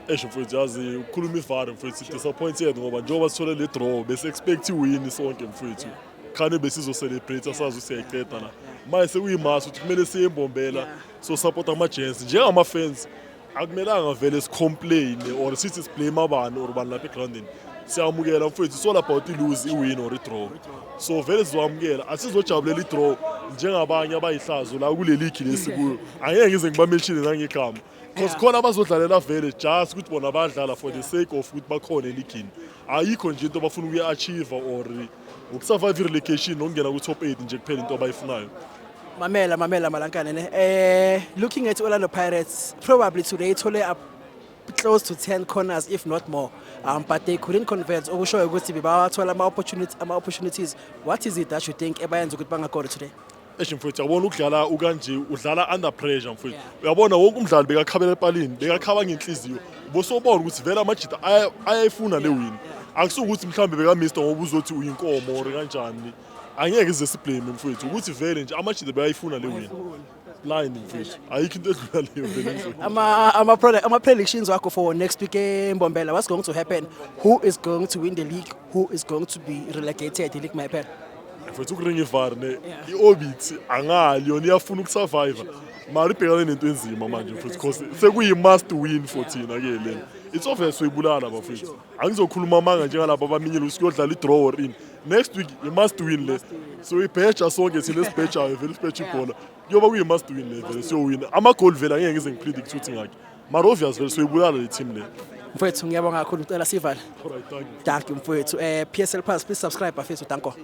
Esho mfowethu, yazi ukukhuluma ivari mfowethu, disappointed ngoba njengoba sithole le draw bese expect i-win sonke mfowethu. Khane besizo-celebrate, sazi ukuthi siyayiqeda la. Manje sekuyimasi ukuthi kumele siye eMbombela, so support ama-gents njengama-fans. Akumelanga vele sicomplain or sithi siblame abani or bani lapha egroundini. Siyamukela mfowethu, it's all about i-lose, i-win or i-draw. So vele sizoamukela, asizojabulela i-draw njengabanye abayihlazo la kule league lesikuyo. Angeke ngize ngibamenshine nangegama because khona abazodlalela vele just ukuthi bona bayadlala for the sake of ukuthi bakhona eligini. Ayikho nje into abafuna ukuyi-achieve or ukusurvive i-relegation nokungena ku-top 8 nje kuphela into abayifunayo. Mamela, mamela Malankane ne. Looking at Orlando Pirates, probably today thole up close to 10 corners, if not more. But they couldn't convert. Okushoyo ukuthi bebawathola ama opportunities. What is it that you think ebayenza ukuthi bangakori today? Eish mfowethu, uyabona ukudlala ukanje, udlala under pressure mfowethu. Uyabona wonke umdlali bekakhabela epalini, bekakhaba ngenhliziyo. Bosobona ukuthi vele amajita ayayifuna le win. Akusukuthi mhlambe bekamista ngoba uzothi uyinkomo or kanjani. Angeke ize siblame mfowethu ukuthi vele nje amajita bekayifuna le win. Blind mfowethu. Ayikho into edlula leyo vele mfowethu. Ama predictions wakho for next week eMbombela, what's going to happen? Who is going to win the league? Who is going to be relegated? League my phela. Mfowethu, ukuringa iVAR ne, i-Orbit angali yona iyafuna ukusurvive. Mara ibhekane nento enzima manje mfowethu, because sekuyi must win for thina ke lena. It's obvious soyibulala bafethu. Angizokhuluma amanga njengalabo abaminyile ukuthi kuyodlala i-draw or in. Next week i-must win le. So ibheja sonke thina esibhejayo vele, sibheja ibhola. Kuyoba kuyi-must win le vele, siyowina. Amagoli vele angeke ngize ngipredict ukuthi ngakhi. Mara obvious vele soyibulala le team le. Mfowethu, ngiyabonga kakhulu, ngicela sivale. Alright, thank you. Thank you mfowethu. PSL Plus, please subscribe bafethu, danko.